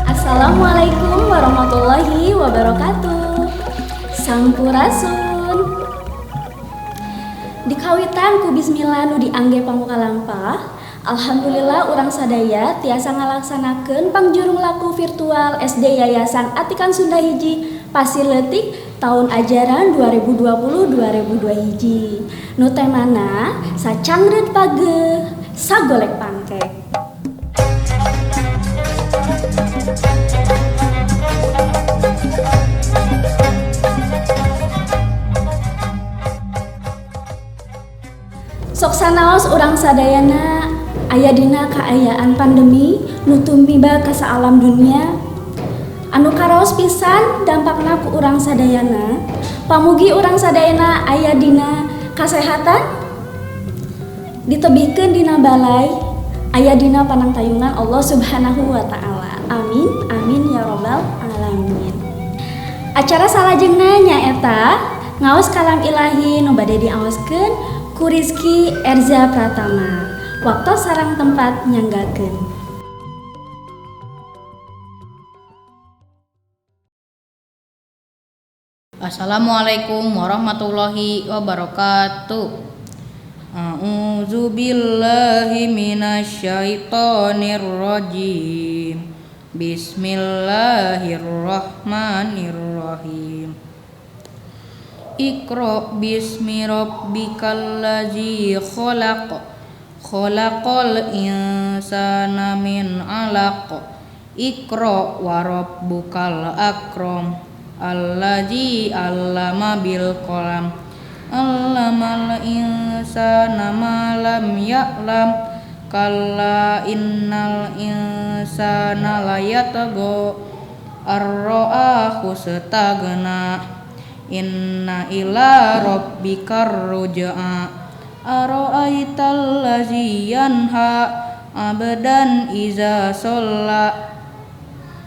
Assalamualaikum warahmatullahi wabarakatuh. Sampurasun. Dikawitan ku bismillah nu diangge pamuka lampah. Alhamdulillah, urang sadaya tiasa ngalaksanakeun pangjurung laku virtual SD Yayasan Atikan Sunda Hiji Pasir Leutik tahun ajaran 2020-2021 hiji. Nu temana sacangreut pageuh sagolek pangkek. Sok sanaos urang sadayana aya dina kaayaan pandemi nu tumiba ka saalam dunia anu karaos pisan dampakna ku urang sadayana. Pamugi urang sadayana aya dina kasehatan, ditebihkeun dina balai, aya dina panangtayungan Allah Subhanahu wa taala. Amin amin ya robbal alamin. Acara salajengna nyaeta ngaos kalam ilahi nu bade diaoskeun ku Rizky Erza Pratama. Waktu sareng tempat nyanggakeun. Assalamualaikum warahmatullahi wabarakatuh. A'udzu billahi minasyaitonir rajim. Bismillahirrahmanirrahim. Iqra bismi rabbikal ladzi khalaq. Khalaqal insana min 'alaq. Iqra wa rabbukal akram allazi 'allama bil qalam. 'Allamal insana ma lam ya'lam. Kalla innal insana layatgha ar-ra'ahu staghna. Inna ila rabbikar ruj'a. Ara'aital ladzi yanha 'abdan iza shalla.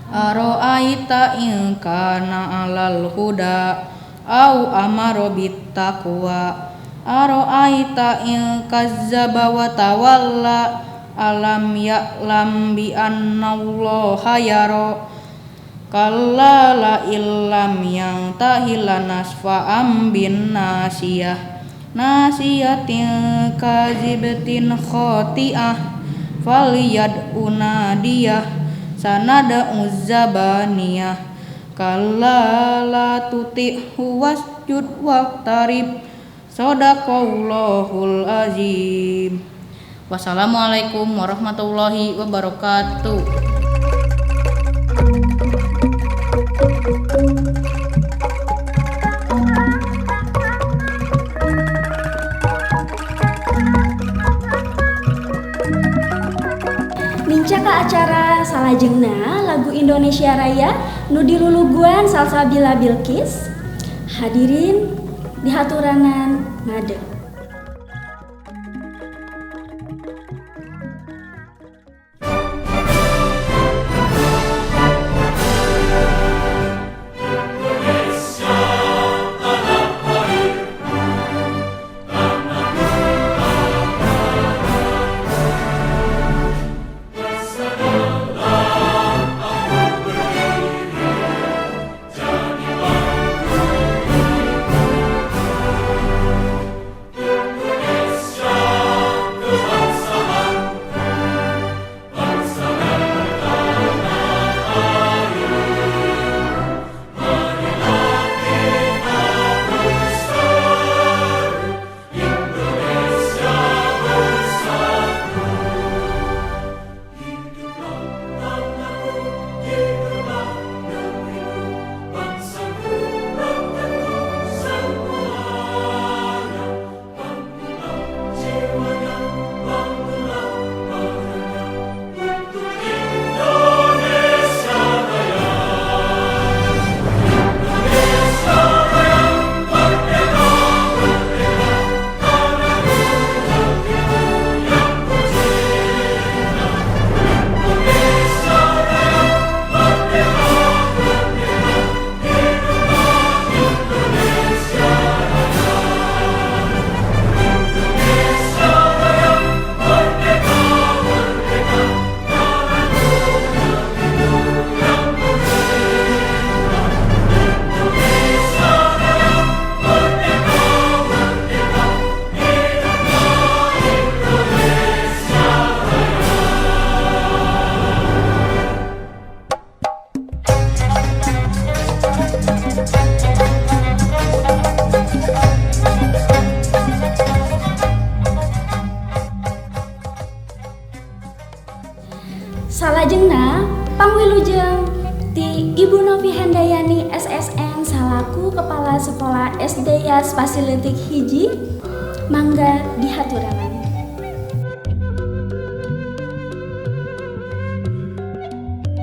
Ara'aita in kana 'alal huda au amara bittaqwa. Ara'aita in kazzaba wa tawalla. Alam ya'lam bi annallaha yara. Kalla la illam yantahi lanasfa'am bin nasiyah. Nasiyatin kazibatin khati'ah. Faliyad unadiyah sanada uzzabaniyah. Kalla la tuti'hu wasjud waqtarib. Sadaqallahul azim. Wassalamualaikum warahmatullahi wabarakatuh. Nincak ka acara salajengna lagu Indonesia Raya nu diluluguan Salsabila Bilqis. Hadirin dihaturanan ngadeg. Wilujeng ti Ibu Novi Handayani SSN salaku Kepala Sekolah SD Yas Pasirleutik Hiji, mangga dihaturanan.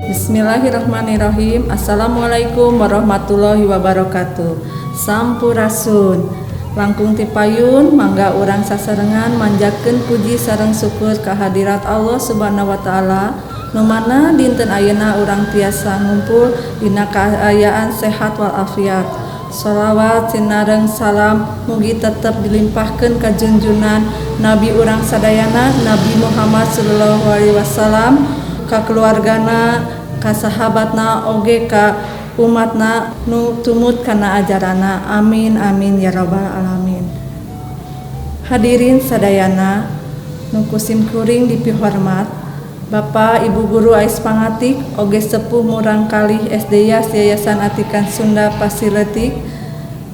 Bismillahirrahmanirrahim. Assalamualaikum warahmatullahi wabarakatuh. Sampurasun. Langkung tipayun mangga urang sasarengan manjakeun puji sareng syukur kehadirat Allah Subhanahu wa taala nu mana dinten ayeuna urang tiasa ngumpul dina kaayaan sehat walafiat. Sholawat sinareng salam mugi tetep dilimpahkeun ka junjunan Nabi urang sadayana Nabi Muhammad sallallahu alaihi wasallam, ka keluargana, ka sahabatna, oge ka umatna nu tumut kana ajarana. Amin amin ya rabbal alamin. Hadirin sadayana nu ku simkuring dipihormat, Bapak Ibu Guru Ais Pangatik oge sepuh murang kalih SD Yas Yayasan Atikan Sunda Pasirleutik,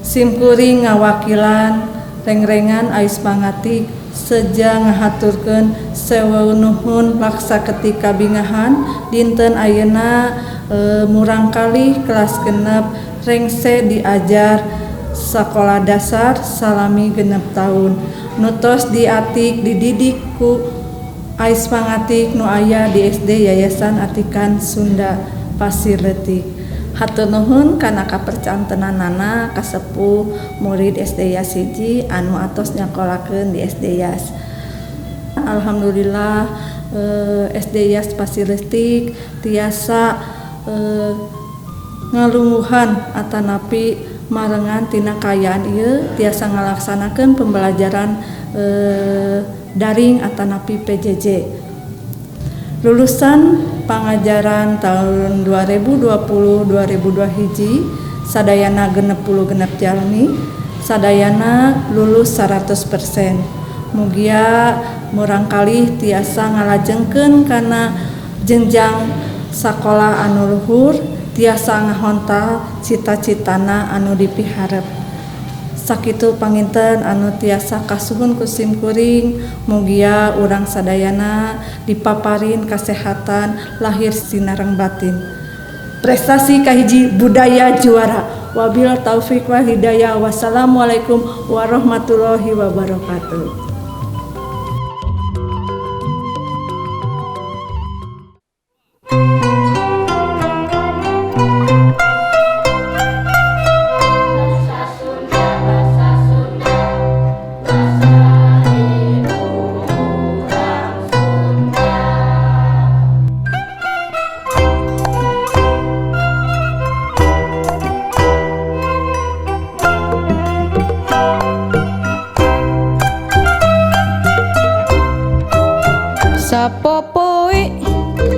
simkuring ngawakilan rengrengan Ais Pangatik seja ngahaturkeun sewu nuhun laksa ketika bingahan dinten ayeuna murang kalih kelas 6 rengse diajar sekolah dasar salami 6 tahun nutos diatik dididik ku Ais Pangatik nu aya di SD Yayasan Atikan Sunda Pasirleutik. Hatur nuhun kana kapercantenanana ka sepuh murid SD Yas hiji anu atos nyakolakeun di SD Yas. Alhamdulillah SD Yas Pasirleutik tiasa ngalungguhan atanapi marengan tina kaayaan ieu tiasa ngalaksanakeun pembelajaran daring atanapi PJJ. Lulusan pangajaran tahun 2020-2021 sadayana 66 jalmi, sadayana lulus 100%. Mugia murangkalih tiasa ngalajengkeun kana jenjang sakola anu luhur, tiasa ngahontal cita-citana anu dipiharep. Sakitu panginten anu tiasa kasuhun ku simkuring, mugia urang sadayana dipaparin kasehatan lahir sinareng batin. Prestasi kahiji budaya juara. Wabil taufik wal hidayah. Wassalamualaikum warahmatullahi wabarakatuh. Sapopoe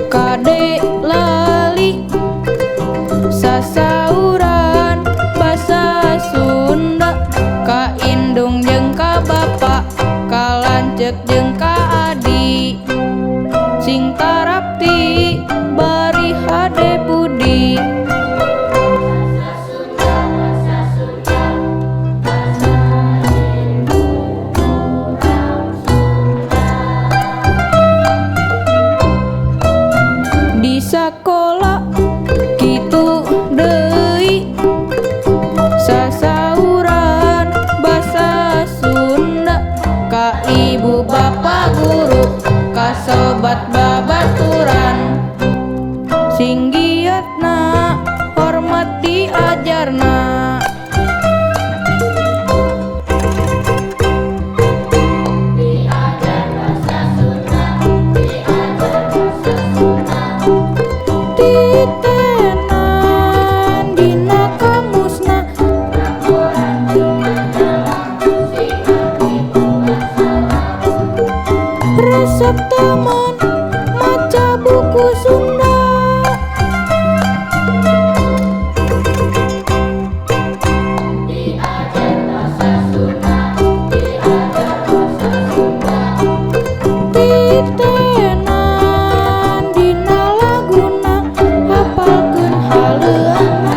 kade lali sasauran basa Sunda, ka indung jeung ka bapa, ka lanceuk jeung ka adi, sing tarapti bari hade budi. Di sakola kitu deui sasauran basa Sunda, ka ibu bapa guru, ka sobat babaturan, sing giatna hormat diajarna. Titenan dina kamusna, resep teman maca buku Sunda. Titenan dina laguna, hafalkeun haleuana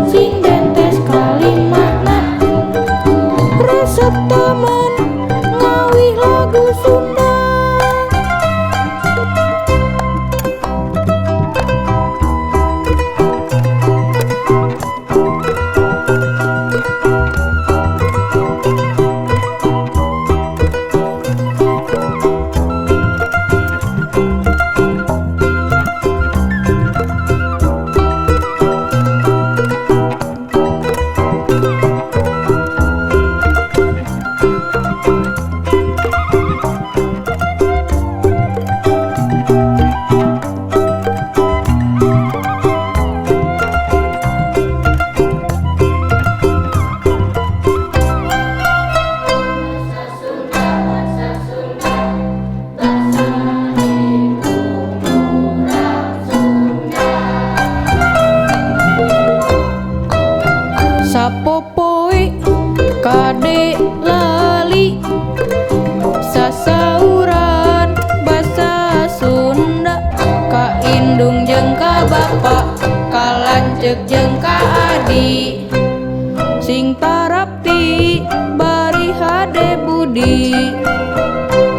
sing dentes kalimatna, resep teman ngawih lagu Sunda. Lanceuk jeung ka adi sing tarapti bari hade budi.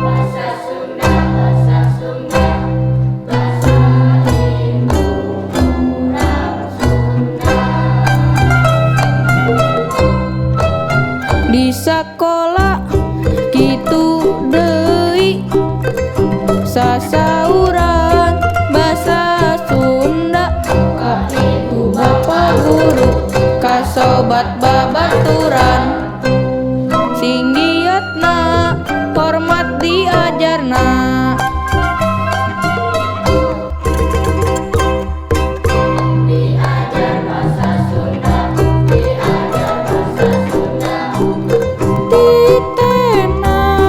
Basa Sunda, basa Sunda, basa ibu urang Sunda. Di sakola kitu deui sasauran basa Sunda ka ibu bapa guru ka sobat babaturan sing giatna hormat diajarna. Diajar basa Sunda, diajar basa Sunda. Titenan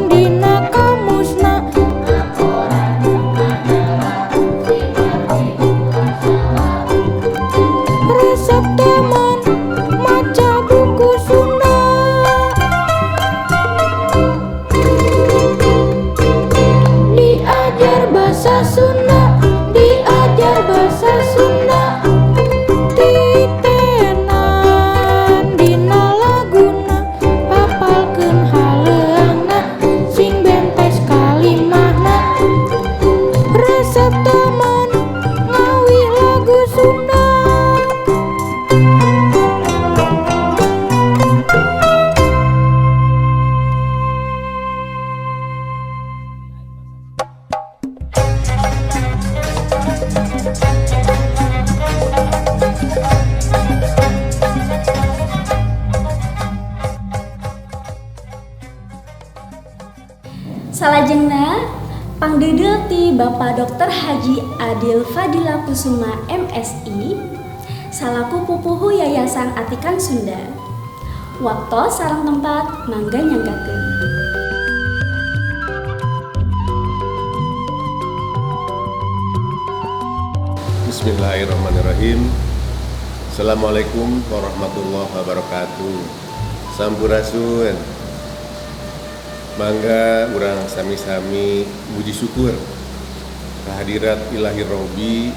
dina kamusna Laporan jeung majalah sing ngerti ulah salah. Resep teman maca buku Sunda. Diajar basa Sunda, diajar basa Sunda. Titenan dina laguna hafalkeun haleuangna sing bentes kalimahna. Resep teman ngawi lagu Sunda. Salajengna pangdeudeuh ti Bapak Dr. Haji Adil Fadila Kusuma MSI salaku pupuhu Yayasan Atikan Sunda. Waktos sareng tempat mangga nyanggakeun. Bismillahirrahmanirrahim. Assalamualaikum warahmatullahi wabarakatuh. Sampurasun. Mangga urang sami-sami muji syukur kehadirat Ilahi Robi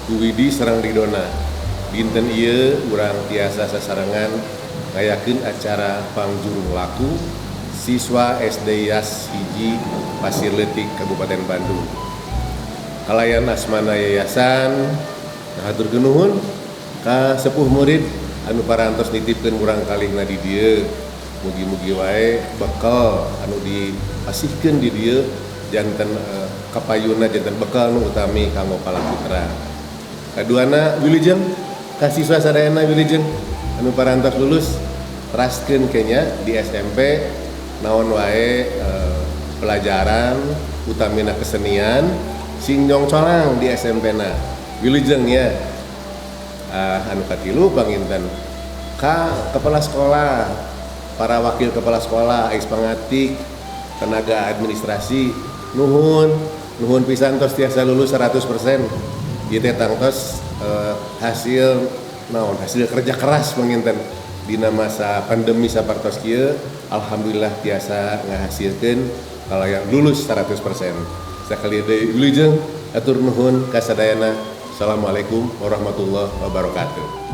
kuwidi sareng ridona. Dinten ieu urang tiasa sasarengan ngayakeun acara pangjurung laku siswa SD Yas hiji Pasir Leutik Kabupaten Bandung. Kalayan asmana yayasan ngahaturkeun nuhun ka sepuh murid anu parantos nitipkeun urang kalihna di dieu. Mugi-mugi wae bekal anu dipasihkeun di dieu janten kapayuna janten bekal nu utami kanggo palaputra. Kaduana wilujeng ka siswa sadayana wilujeng anu parantos lulus teraskeun kenya di SMP naon wae pelajaran utamina kesenian sing nyongcolang di SMP na. Wilujeng nya. Anu katilu panginten ka kepala sekolah, para wakil kepala sekolah, ais pangatik, tenaga administrasi, nuhun, nuhun pisan tos tiasa lulus 100%. Ieu teh tangtos hasil naon, hasil kerja keras panginten dina masa pandemi sapertos kieu, alhamdulillah tiasa ngahasilkeun kalayan lulus 100%. Sakali deui wilujeng atur nuhun ka sadayana. Assalamualaikum warahmatullahi wabarakatuh.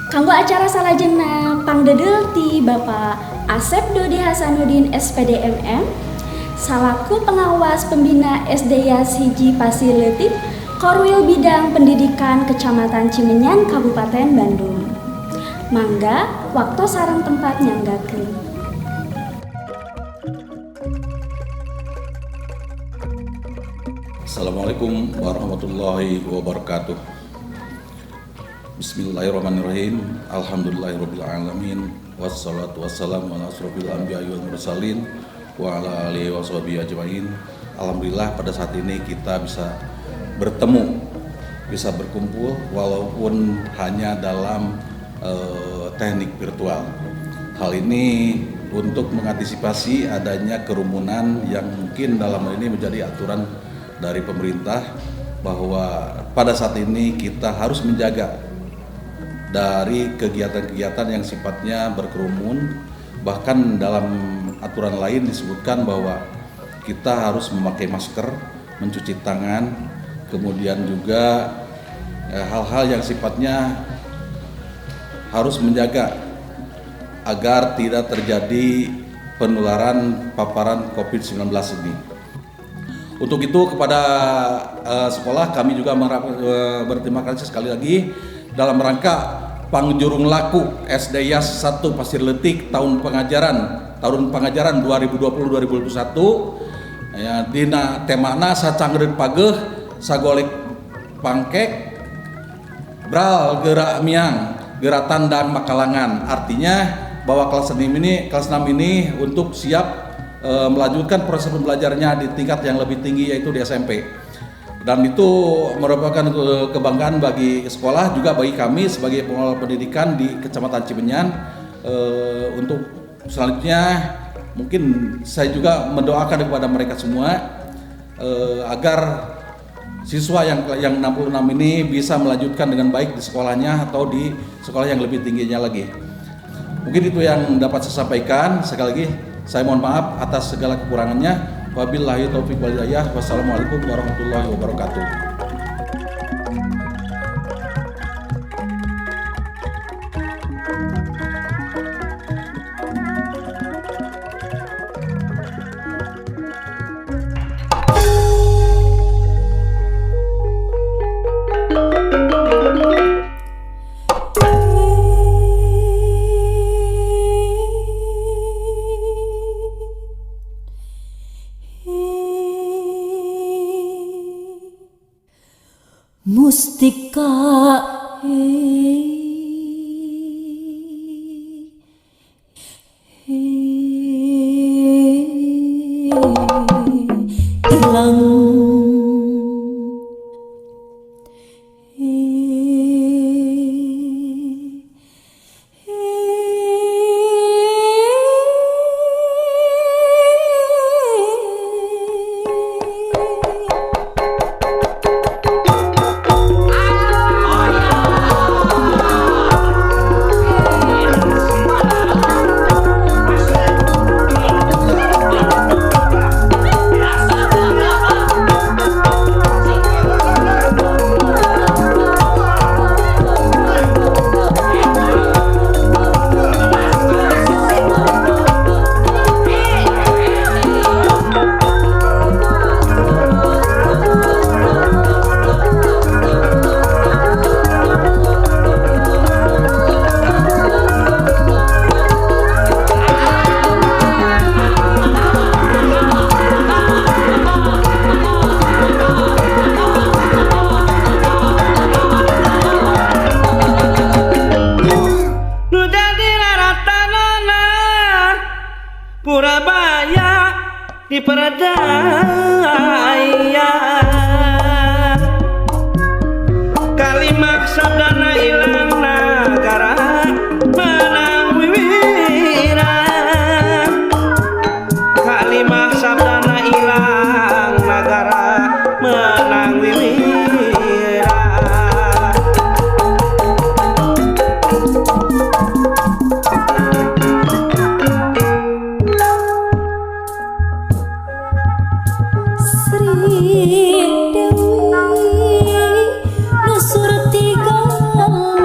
Kanggo acara salajengna pangdedeul ti Bapak Asep Dodi Hasanuddin SPDMM salaku pengawas pembina SD Yas Hiji Pasir Leutik Korwil Bidang Pendidikan Kecamatan Cimenyan Kabupaten Bandung. Mangga waktu sareng tempat nyanggakeun. Assalamualaikum warahmatullahi wabarakatuh. Bismillahirrahmanirrahim. Alhamdulillahirabbil alamin. Wassalatu wassalamu ala asrofil anbiya'i wal mursalin wa ala alihi washabihi ajmain. Alhamdulillah pada saat ini kita bisa bertemu, bisa berkumpul walaupun hanya dalam teknik virtual. Hal ini untuk mengantisipasi adanya kerumunan yang mungkin dalam hal ini menjadi aturan dari pemerintah bahwa pada saat ini kita harus menjaga dari kegiatan-kegiatan yang sifatnya berkerumun. Bahkan dalam aturan lain disebutkan bahwa kita harus memakai masker, mencuci tangan, kemudian juga hal-hal yang sifatnya harus menjaga agar tidak terjadi penularan paparan COVID-19 ini. Untuk itu kepada sekolah kami juga berterima kasih sekali lagi dalam rangka Pangjurung Laku SD Yas 1 Pasir Leutik tahun pengajaran 2020-2021 ya, dina temana sacangreut pageuh sagolek pangkek bral gerak miang gerak tandang makalangan. Artinya bahwa kelas 6 ini untuk siap melanjutkan proses pembelajarannya di tingkat yang lebih tinggi, yaitu di SMP. Dan itu merupakan kebanggaan bagi sekolah, juga bagi kami sebagai pengelola pendidikan di Kecamatan Cimenyan. Untuk selanjutnya mungkin saya juga mendoakan kepada mereka semua agar siswa yang 66 ini bisa melanjutkan dengan baik di sekolahnya atau di sekolah yang lebih tingginya lagi. Mungkin itu yang dapat saya sampaikan. Sekali lagi saya mohon maaf atas segala kekurangannya. Wabillahi taufiq wal hidayah. Wassalamualaikum warahmatullahi wabarakatuh. Mustika ilang Purabaya diperdaya kalimat sabdana ilang nagara menang wiwira kalimat sabdana ilang nagara menang wiwira. Sri Dewi Nusurti Gali.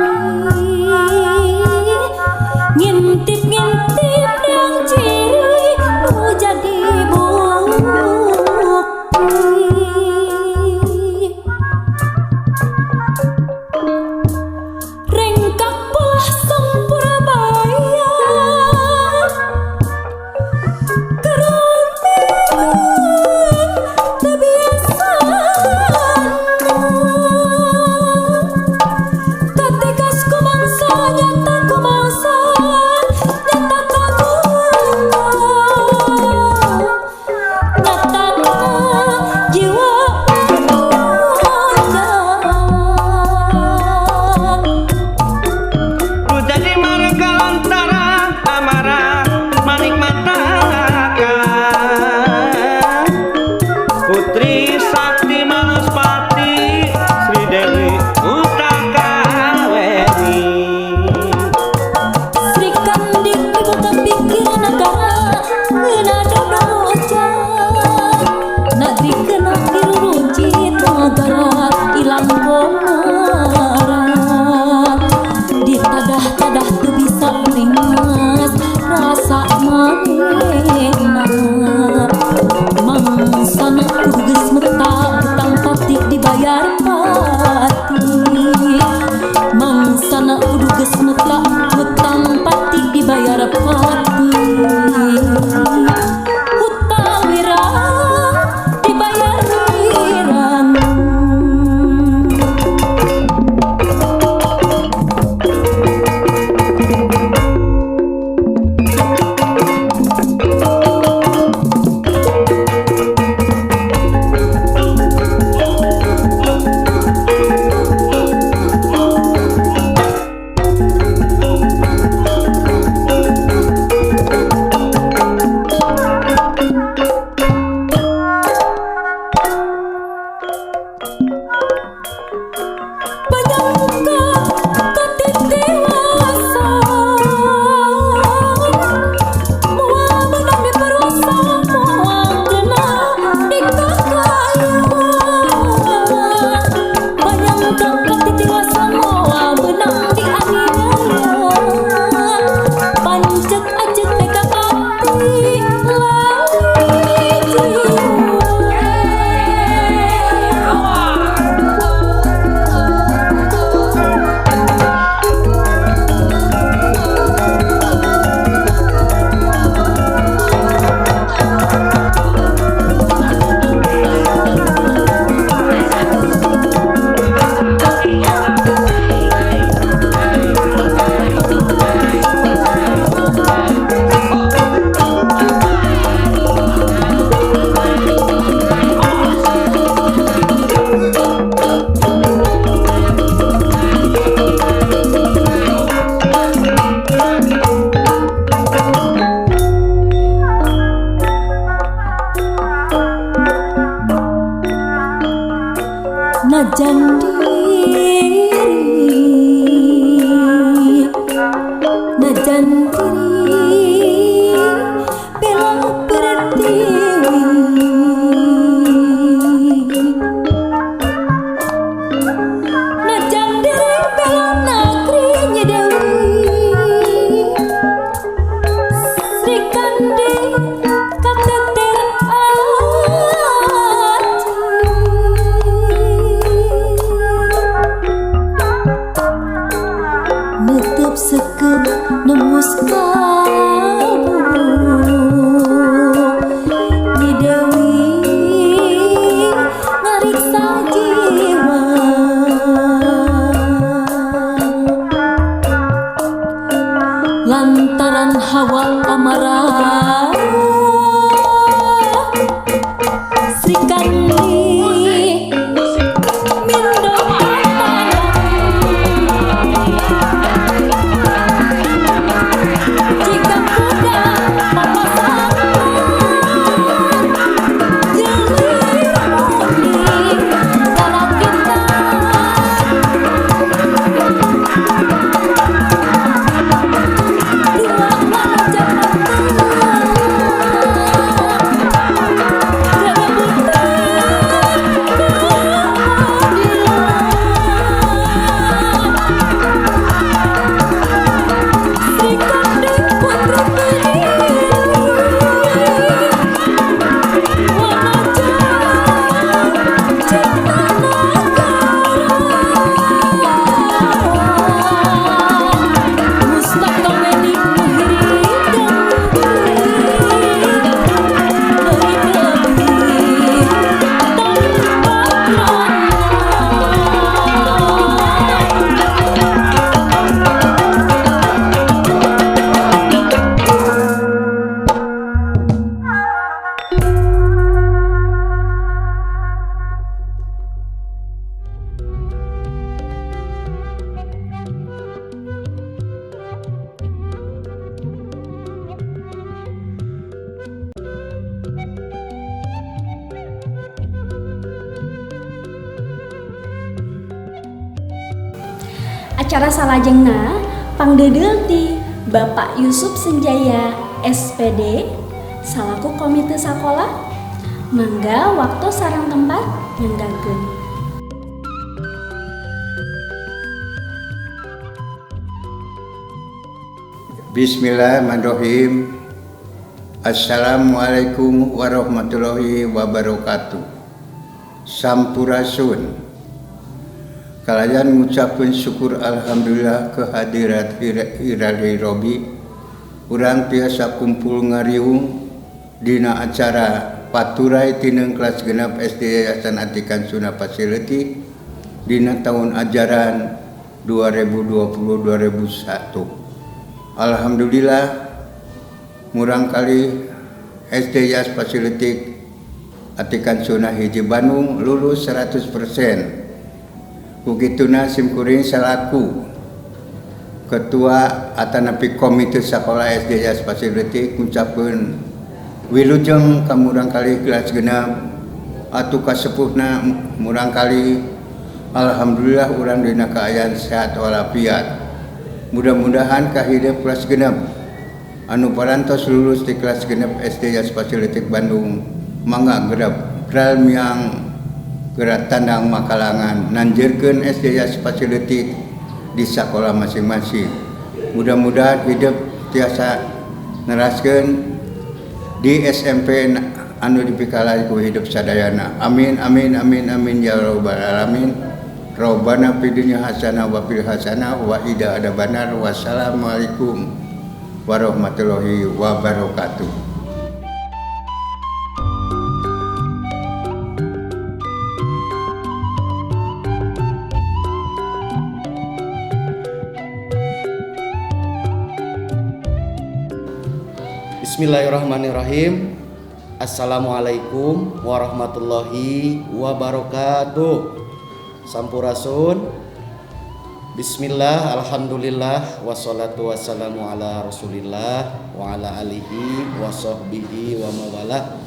Najan diri, najan diri bela pertiwi, najan diri bela negeri Nyi Dewi Sri Kandi kateter aji. Nutup sekep nembus kalbu Nyi Dewi ngariksa jiwa. Lantaran hawa amarah Sri Kandi mindo tanah. Jika kuda papasangan jelir muni lalakitan. Dua wajah rebutan keadilan. Sri Kandi putra Kediri Wanaja cinta negara. Mustaka wening nu hirideng leuwih tanpa krana. Acara salajengna pangdeudeul ti Bapak Yusuf Senjaya SPD salaku komite sakola. Mangga waktu sareng tempat nyanggakeun. Bismillahirrahmanirrahim. Assalamualaikum warahmatullahi wabarakatuh. Sampurasun. Kalayan ngucapkeun syukur alhamdulillah kehadirat Ilahi Robi. Urang tiasa kumpul ngariung dina acara Paturai Tineng kelas genap SD Yayasan Atikan Sunda Pasirleutik dina tahun ajaran 2020-2001. Alhamdulillah murangkali SD Yas Pasirleutik Atikan Sunda Hiji Bandung lulus 100%. Kukituna simkuring salaku Ketua atanapi Komite Sekolah SD Yas Pasirleutik ngucapkeun wilujeng ka murangkali kelas genap atuh kasepuhna murangkali. Alhamdulillah urang dina kaayaan sehat walafiat. Mudah-mudahan kahidep kelas genep anu parantos lulus di kelas genep SD Yas Pasirleutik Bandung mangga gerep kral miang gerak tandang makalangan nanjirkeun SD Yas Pasirleutik di sekolah masing-masing. Mudah-mudahan hidup tiasa neraskeun di SMP anu dipikalai ku hidup sadayana. Amin amin amin amin ya rabbal alamin. Rabbana fid dunya hasanah wa fil hasanah wa ida adzabannar. Wassalamualaikum warahmatullahi wabarakatuh. Bismillahirrahmanirrahim. Assalamualaikum warahmatullahi wabarakatuh. Sampurasun. Bismillah, alhamdulillah, wassalatu wassalamu ala rasulillah wa ala alihi wa sahbihi wa mawalah.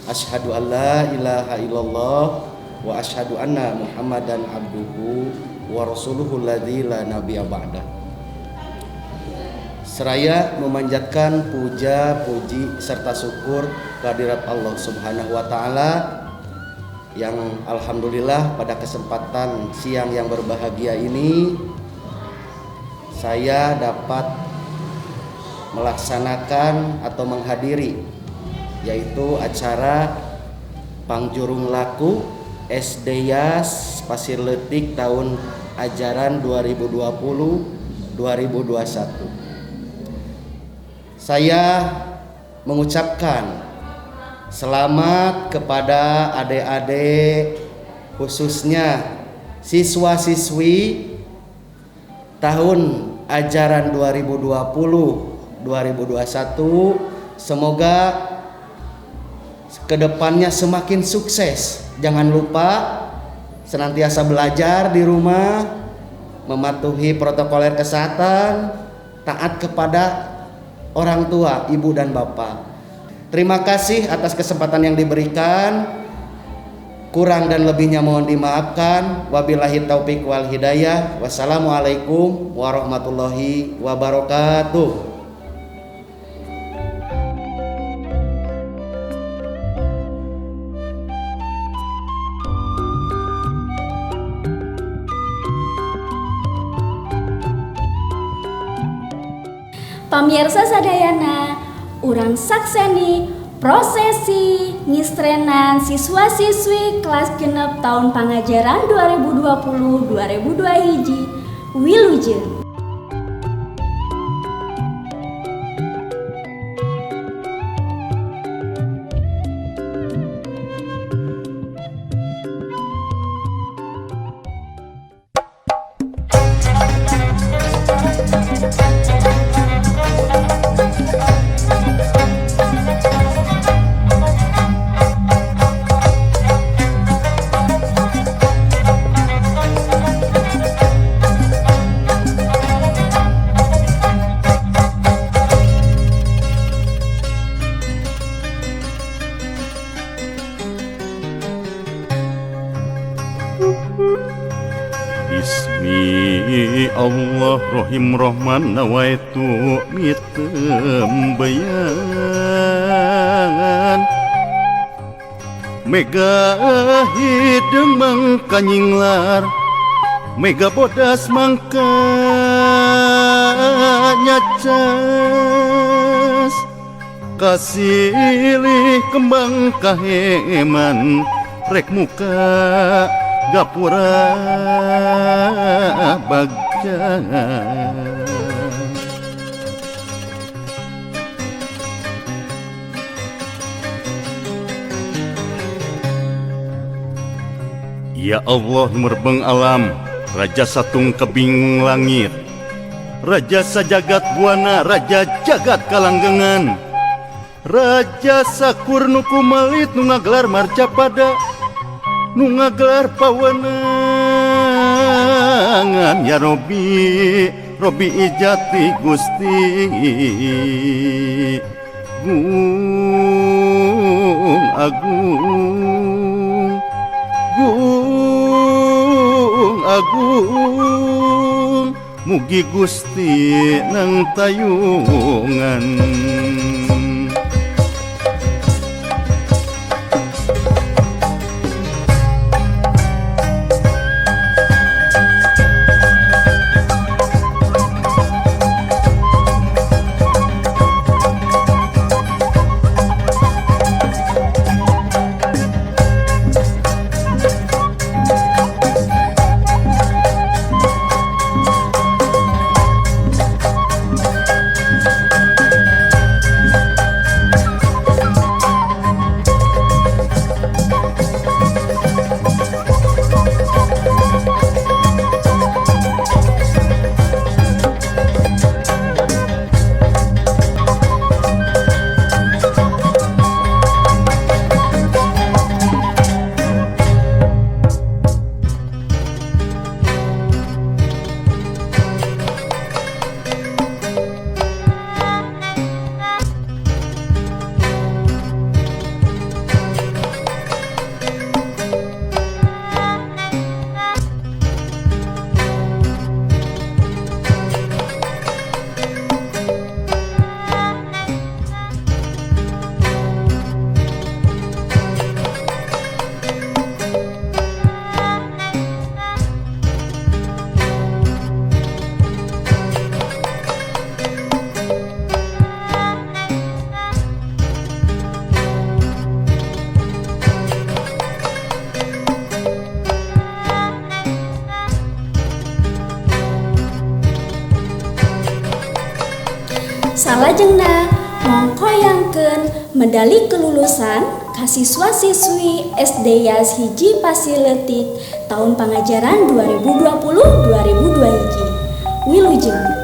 Asyhadu an la ilaha illallah wa asyhadu anna Muhammadan abduhu wa rasuluhu alladzi la nabiyya ba'dah. Seraya memanjatkan puja, puji serta syukur kehadirat Allah Subhanahu wa taala yang alhamdulillah pada kesempatan siang yang berbahagia ini saya dapat melaksanakan atau menghadiri, yaitu acara Pangjurung Laku SD Yas Pasir Leutik tahun ajaran 2020-2021. Saya mengucapkan selamat kepada adik-adik, khususnya siswa-siswi tahun ajaran 2020-2021. Semoga kedepannya semakin sukses. Jangan lupa senantiasa belajar di rumah, mematuhi protokoler kesehatan, taat kepada orang tua, ibu dan bapak. Terima kasih atas kesempatan yang diberikan. Kurang dan lebihnya mohon dimaafkan. Wabillahi taufik wal hidayah. Wassalamualaikum warahmatullahi wabarakatuh. Pamirsa sadayana, urang sakseni prosesi ngistrenan siswa-siswi kelas 6 tahun pangajaran 2020-2021 hiji. Wilujeng. Bismi Allah Rohim Rohman nawaitu mitembeyan mega hideung mangka nyinglar mega bodas mangka nyacas kasilih kembang kaheman rek muka gapura bagja. Ya Allah merbeng alam, Raja satung kebing langit, Raja sajagat buana, Raja jagat kalanggengan, Raja sakur nu kumelit nu ngagelar marcapada, nu ngagelar pawenangan. Ya Robi, Robi ijati Gusti Gung Agung, Gung Agung, mugi Gusti nang tayungan. Salajengna mongkoyangkeun medali kelulusan ka siswa-siswi SD Yas 1 Pasirleutik tahun pangajaran 2020-2021. Wilujeng.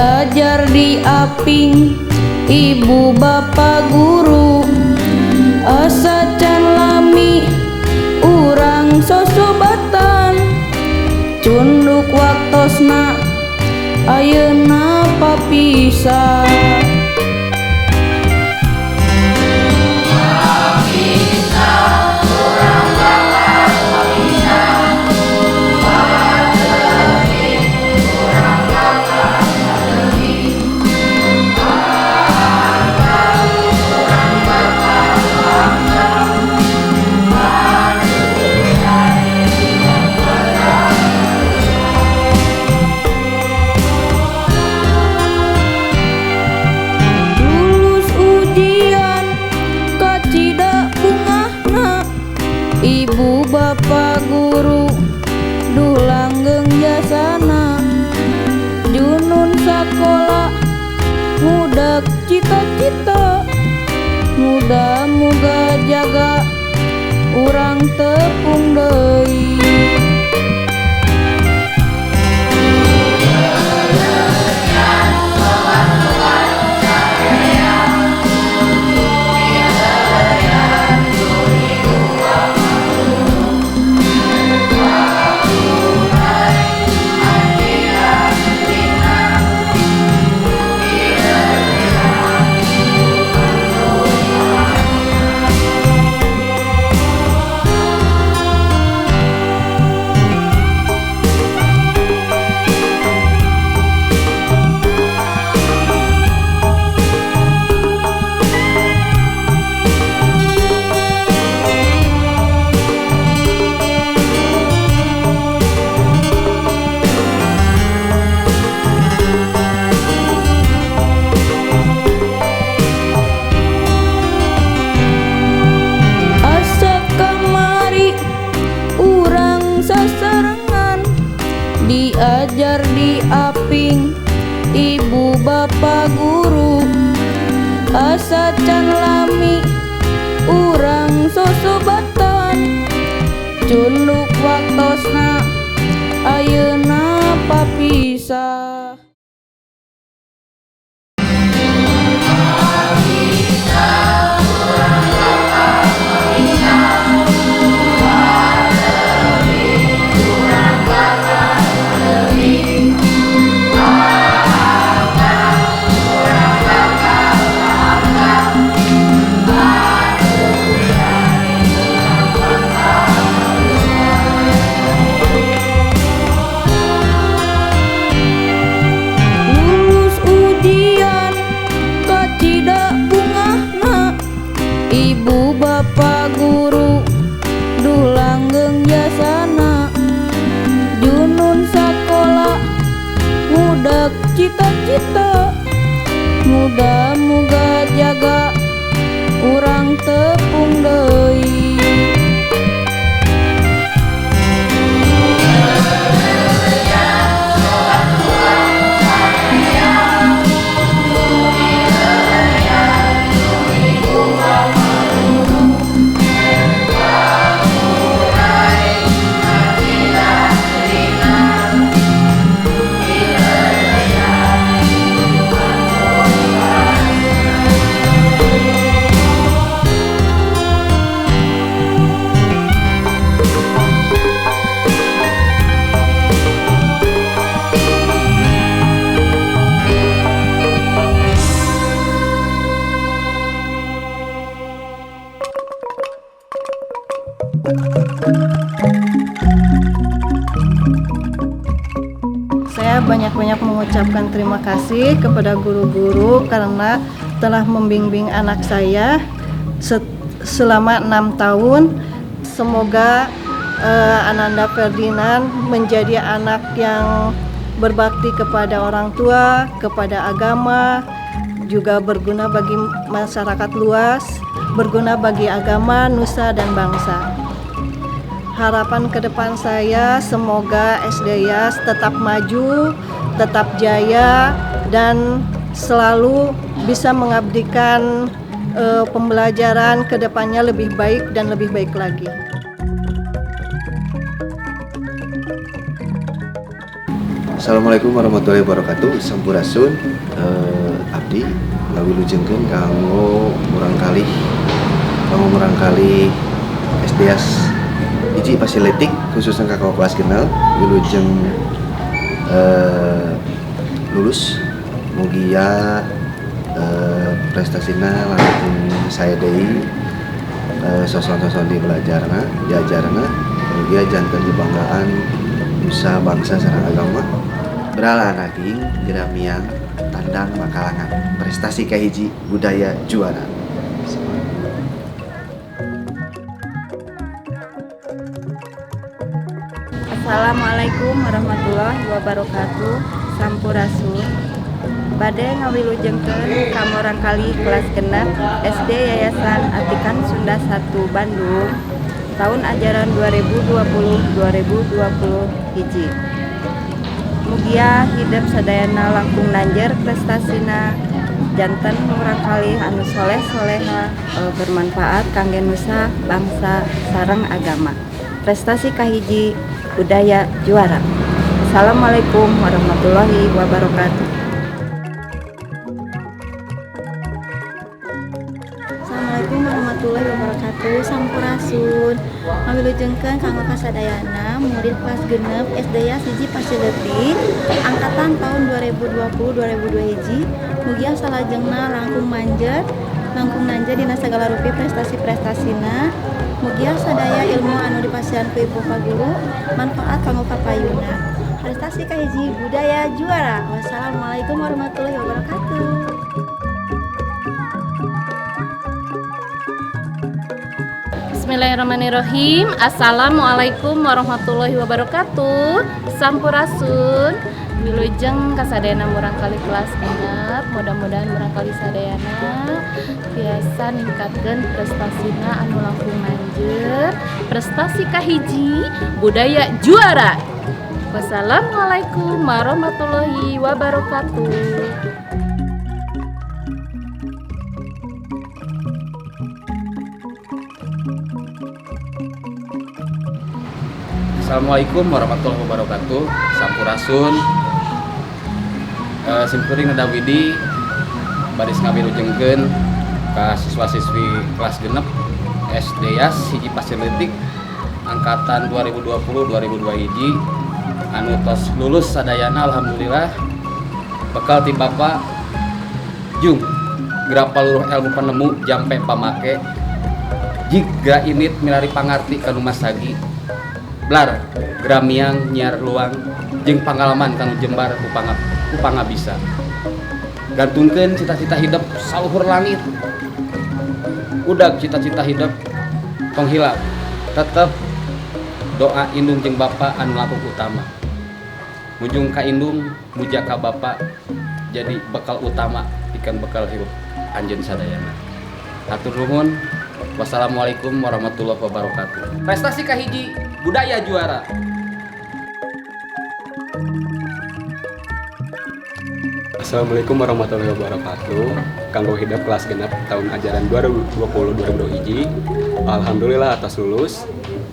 Diajar diaping ibu bapa guru, asa can lami urang sosobatan, cunduk waktosna ayeuna papisah. Ibu bapa guru duh langgeng jasana, junun sakola ngudak cita-cita, muda-muga jaga urang tepung deui. Diajar diaping ibu bapa guru, asa can lami urang sosobatan, cunduk waktosna ayeuna papisah. Ibu bapa guru duh langgeng jasana, junun sakola ngudak cita-cita, muda-muga jaga urang tepung deui. Saya banyak-banyak mengucapkan terima kasih kepada guru-guru karena telah membimbing anak saya selama 6 tahun. Semoga Ananda Ferdinand menjadi anak yang berbakti kepada orang tua, kepada agama, juga berguna bagi masyarakat luas, berguna bagi agama, nusa, dan bangsa. Harapan ke depan saya semoga SD YAS tetap maju, tetap jaya, dan selalu bisa mengabdikan pembelajaran ke depannya lebih baik dan lebih baik lagi. 1 Assalamualaikum warahmatullahi wabarakatuh. Sampurasun. Abdi ngawilujengkeun kanggo murangkalih SD Yas hiji Pasir Leutik, khususnya ka kelas 6 wilujeng lulus. Mugia prestasina langkung sae deui, soson-soson di belajarna, diajarna. Mugia janten kebanggaan nusa bangsa sareng agama. Beralah naging geramiang tandang makalangan, prestasi kahiji, budaya juara. Assalamualaikum warahmatullahi wabarakatuh. Sampurasun. Bade ngawilujengkeun ka murangkalih kelas 6 SD Yayasan Atikan Sunda 1 Bandung tahun ajaran 2020-2020 hiji. Mugia hidep sadayana langkung nanjer prestasina, janten murangkalih anu soleh soleha, bermanfaat kangge nusa bangsa sareng agama. Prestasi kahiji, budaya juara. Assalamualaikum warahmatullahi wabarakatuh. Assalamualaikum warahmatullahi wabarakatuh. Sampurasun. Ngawilujengkeun kanggo kasadayana murid kelas 6 SD Yas hiji Pasir Leutik angkatan tahun 2020-2021 hiji. Mugia salajengna langkung manjer, langkung nanjer dina sagala rupi prestasi-prestasina. Mugia sadaya ilmu anu dipasihan ku ibu guru manfaat kanggo kapayuna. Prestasi kahiji, budaya juara. Wassalamualaikum warahmatullahi wabarakatuh. Bismillahirrahmanirrahim. Assalamualaikum warahmatullahi wabarakatuh. Sampurasun. Wilujeng kasadayana murangkalih kelas 6. Mudah-mudahan murangkalih sadayana tiasa ningkatkeun prestasina anu langkung nanjer. Prestasi kahiji, budaya juara. Wassalamualaikum warahmatullahi wabarakatuh. Assalamualaikum warahmatullahi wabarakatuh. Sampurasun. Simkuring Neda Widi baris ngawilujengkeun ka siswa-siswi kelas 6 SD Yas hiji Pasir Leutik angkatan 2020-2021 hiji anu tos lulus sadayana, alhamdulillah. Bekal ti Bapak jung grapaluruh ilmu penemu jampe pamake jig init milari pangarti kanu masagi blar gramiang nyiar luang jeung pangalaman kanu jembar ku pangabisa. Gantungkeun cita-cita hidup saluhur langit, udag cita-cita hidup tong hilap, tetep doa indung jeung bapa anu langkung utama. Mujung ka indung, muja ka bapa, jadi bekal utama pikeun bekal hirup anjeun sadayana. Hatur nuhun. Wassalamualaikum warahmatullahi wabarakatuh. Prestasi kahiji, budaya juara. Assalamualaikum warahmatullahi wabarakatuh. Kanggo hidep kelas 6 tahun ajaran 2020-2021 hiji. Alhamdulillah atas lulus.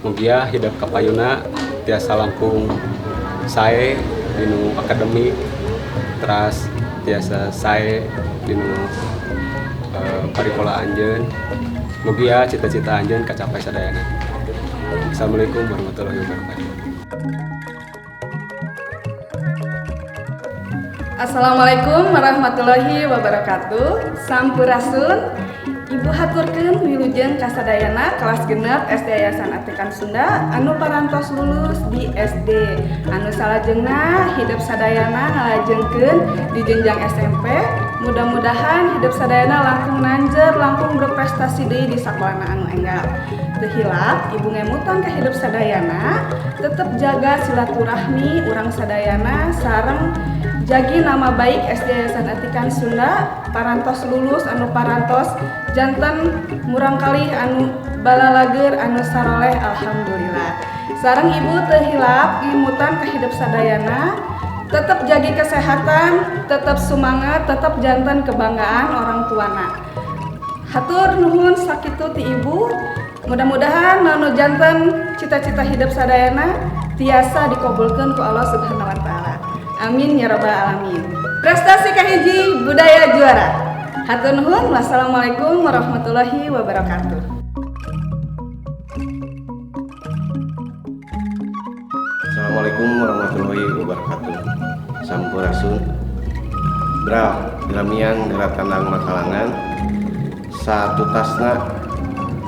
Mugia hidep kapayuna tiasa langkung sae dinu akademik, teras tiasa sae dinu parikola anjeun. Mugia cita-cita anjeun kacapai sadayana. Assalamualaikum warahmatullahi wabarakatuh. Assalamualaikum warahmatullahi wabarakatuh. Sampurasun. Ibu haturkeun wilujeng kasadayana kelas 6 SD Yayasan Atikan Sunda anu parantos lulus di SD. Anu salajengna hidup sadayana ngalajengkeun di jenjang SMP. Mudah-mudahan hidup sadayana langkung nanjer, langkung berprestasi deui di sakolana anu enggal. Teu hilap ibu ngemutan ka hidup sadayana, tetep jaga silaturahmi urang sadayana sareng jagi nama baik SD Yayasan Atikan Sunda. Parantos lulus anu parantos janten murangkalih anu balalageur anu saroleh, alhamdulillah. Sareng ibu teu hilap ngemutan ka hidup sadayana, tetap jagi kesehatan, tetap semangat, tetap janten kebanggaan orang tuana. Hatur nuhun sakitu ti ibu. Mudah-mudahan anu janten cita-cita hidup sadayana tiasa dikabulkeun ku Allah Subhanahu wa taala. Amin ya robbal alamin. Prestasi kahiji, budaya juara. Hatur nuhun, wassalamualaikum warahmatullahi wabarakatuh. Assalamualaikum warahmatullahi wabarakatuh. Sampurasun. Bral gramiang geura tandang makalangan satutasna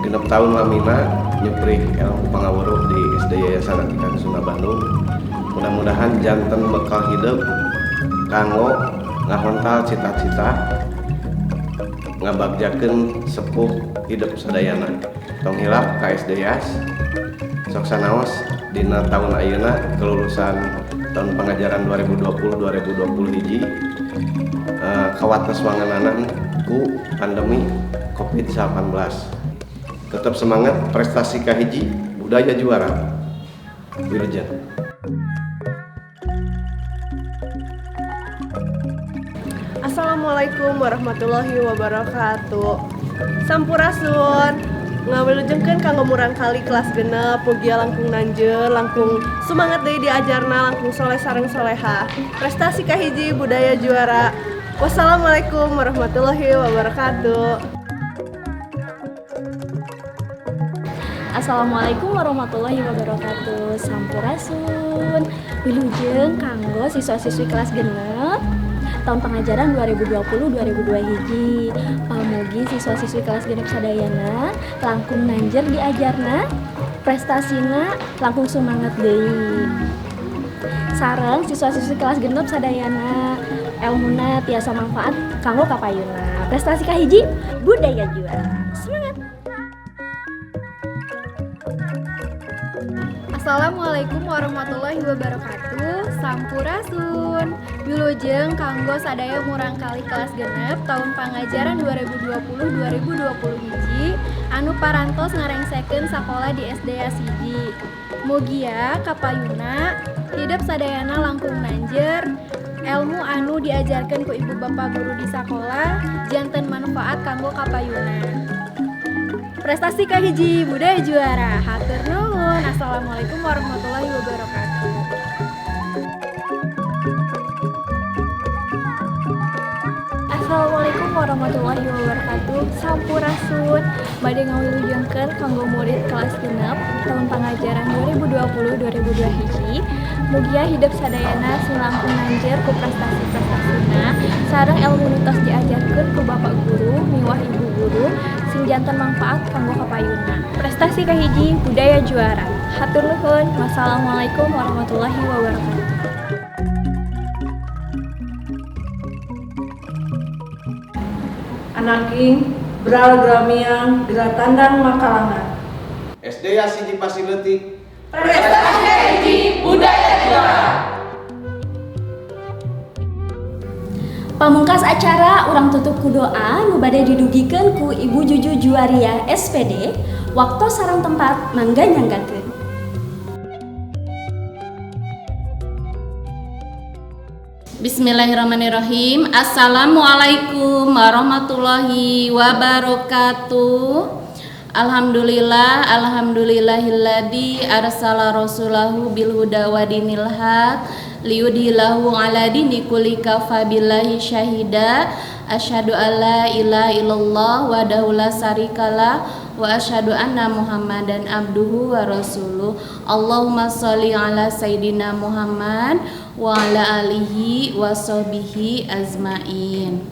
6 tahun lamina nyuprih ilmu pangaweruh di SD Yayasan Atikan Sunda Bandung. Mudah-mudahan janten bekal hidup kanggo ngahontal cita-cita, ngabagjakeun sepuh hidup sadayana. Tong hilap ka SD Yas, sok sanaos dina tahun ayeuna kelulusan tahun pengajaran 2020 2020 hiji kawates wangenanan ku pandemi COVID-19. Tetap semangat, prestasi kahiji, budaya juara. Wilujeng. Assalamualaikum warahmatullahi wabarakatuh. Sampurasun. Ngawilujengkeun kanggo murangkalih kelas 6, mugia langkung nanjeur, langkung semangat deui diajarna, langkung soleh sareng soleha. Prestasi kahiji, budaya juara. Wassalamualaikum warahmatullahi wabarakatuh. Assalamualaikum warahmatullahi wabarakatuh. Sampurasun. Wilujeng kanggo siswa-siswi kelas 6 tahun pengajaran 2020-2002 hiji. Pamugi siswa-siswi kelas 6 sadayana langkung nanjeur diajarna, prestasina langkung sumanget deui. Sareng siswa-siswi kelas 6 sadayana elmuna tiasa manfaat kanggo kapayuna. Prestasi kahiji, budaya juara. Semangat! Assalamualaikum warahmatullahi wabarakatuh. Sampurasun. Wilujeng kanggo sadaya murangkalih kelas 6 tahun pangajaran 2020-2020 hiji anu parantos ngarengsekeun sakola di SD Yas hiji. Mugia kapayuna hidup sadayana langkung nanjeur, elmu anu diajarkan ku ibu bapak guru di sakola janten manfaat kanggo kapayuna. Prestasi kahiji, budaya juara. Hatur nuhun. Assalamualaikum warahmatullahi wabarakatuh. Assalamualaikum warahmatullahi wabarakatuh. Sampurasun. Bade ngawilujengkeun kanggo murid kelas 6 tahun pangajaran 2020-2002 hiji. Mugia hidup sadayana sing langkung nanjeur ku prestasi-prestasina sareng ilmu nu tos diajarkeun ku bapak guru miwah ibu guru sing janten manfaat kanggo kapayuna. Prestasi kahiji, budaya juara. Hatur nuhun. Wassalamualaikum warahmatullahi wabarakatuh. Anaking, bral gramiang geura tandang makalangan. SD Yas hiji Pasirleutik. Prestasi hiji, budaya juara. Pamungkas acara, urang tutup ku doa nu bade didugikeun ku Ibu Juju Juwaria SPD. Waktu sareng tempat mangga nyanggakeun. Bismillahirrahmanirrahim. Assalamualaikum warahmatullahi wabarakatuh. Alhamdulillah, alhamdulillahilladzi arsala rasulahu bil huda wa dinil haq liyudhilahu ala dini kulli kafa billahi syahida. Asyhadu alla ilaha illallah wahdahu la syarikalah wa asyhadu anna Muhammadan abduhu wa rasuluh. Allahumma sholli ala sayidina Muhammad wa ala alihi wa sahbihi azmain.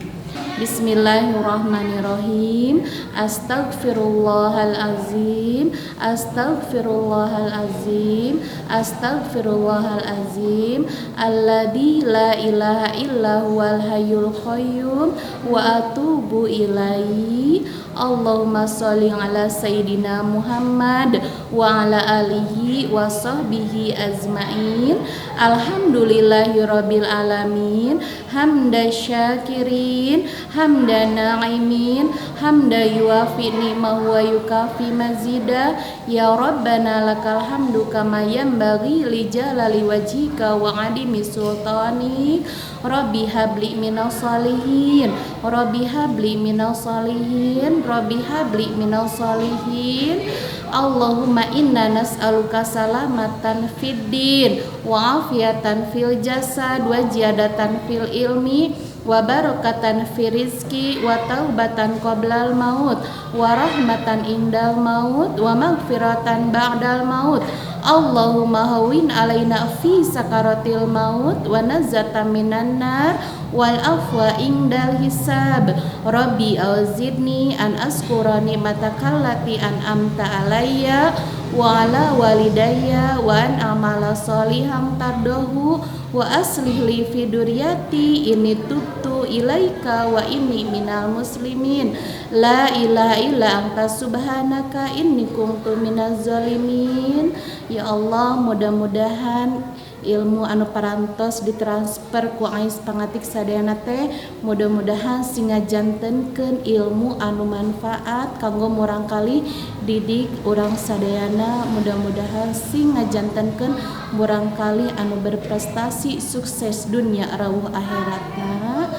Bismillahirrahmanirrahim. Astaghfirullahalazim, astaghfirullahalazim, astaghfirullahalazim alladzi la ilaha illa huwal hayyul qayyum wa atubu ilaihi. Allahumma sholli ala sayidina Muhammad wa ala alihi wa sahbihi azmain. Alhamdulillahirabbil alamin. Hamda syakirin, hamda na'imin, hamda yuafi ni'mahu wa yukafi mazida. Ya Rabbana lakal hamdu kama yanbaghi li jalali wajhika wa adimi sultani. Rabbi habli minas sholihin. Rabbi habli minas sholihin. Rabbi habli minas sholihin. Allahumma inna nas'aluka salamatan fid din wa afiatan fil jasad wa ziyadatan fil ilmi wa barakatan fi rizki wa taubatan qoblal maut wa rahmatan indal maut wa maghfiratan ba'dal maut. Allahumma hawwin alaina fi sakaratil maut wa nazzatan minan nar wal afwa indal hisab. Rabbi auzidni an askura ni'mataka allati an'amta alayya wa ala walidayya wa an amala sholihan tardahu wa aslih li fi duriyati inni tubtu ilaika wa inni minal muslimin. La ilaha illa anta subhanaka inni kuntu minaz zalimin. Ya Allah, mudah-mudahan ilmu anu parantos ditransfer ku ais pangatik sadayana teh mudah-mudahan sing ngajantenkeun ilmu anu manfaat kanggo murangkali didik urang sadayana, mudah-mudahan sing ngajantenkeun murangkali anu berprestasi sukses dunia rawuh akhiratna.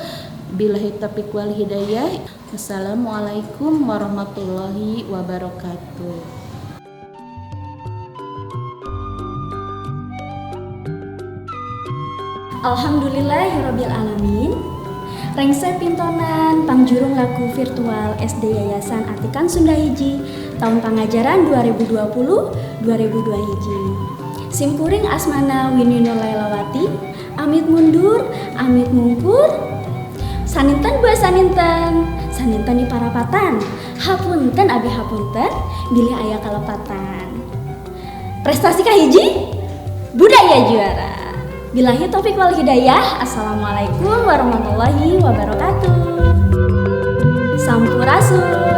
Billahi taufiq wal hidayah. Wassalamualaikum warahmatullahi wabarakatuh. Alhamdulillahirabbil alamin. Rengse pintonan pangjurung laku virtual SD Yayasan Atikan Sunda Hiji tahun pangajaran 2020 2002 hiji. Simkuring asmana Winnie Nurlailawati, amit mundur, amit mungkur. Saninten buah saninten, saninten di parapatan. Hapunten abi hapunten, bilih aya kalepatan. Prestasi kahiji, budaya juara. Billahi taufik wal hidayah. Assalamualaikum warahmatullahi wabarakatuh. Sampurasun.